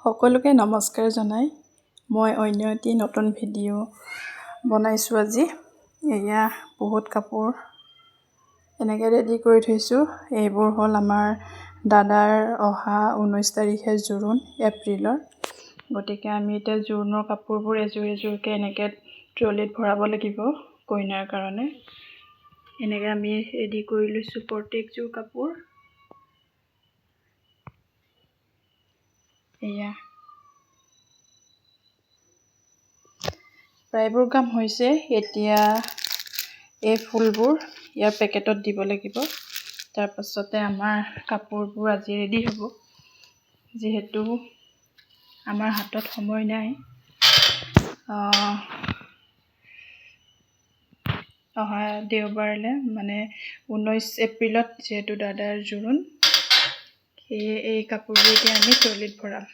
সকলোকে নমস্কাৰ জনাই মই অন্য এটি নতুন ভিডিঅ' বনাইছোঁ আজি। এয়া বহুত কাপোৰ এনেকৈ ৰেডি কৰি থৈছোঁ। এইবোৰ হ'ল আমাৰ দাদাৰ অহা 19 তাৰিখে জোৰোণ, এপ্ৰিলৰ। গতিকে আমি এতিয়া জোৰোণৰ কাপোৰবোৰ এযোৰ এযোৰকৈ এনেকৈ ট্ৰলিত ভৰাব লাগিব কইনাৰ কাৰণে। এনেকৈ আমি ৰেডি কৰি লৈছোঁ প্ৰত্যেকযোৰ কাপোৰ। এয়া প্ৰায়বোৰ কাম হৈছে। এতিয়া এই ফুলবোৰ ইয়াৰ পেকেটত দিব লাগিব, তাৰপাছতে আমাৰ কাপোৰবোৰ আজি ৰেডি হ'ব। যিহেতু আমাৰ হাতত সময় নাই, অহা দেওবাৰলৈ মানে 19 এপ্ৰিলত যিহেতু দাদাৰ জোৰোণ, সেয়ে এই কাপোৰবোৰ এতিয়া আমি ট্ৰলিত ভৰাম।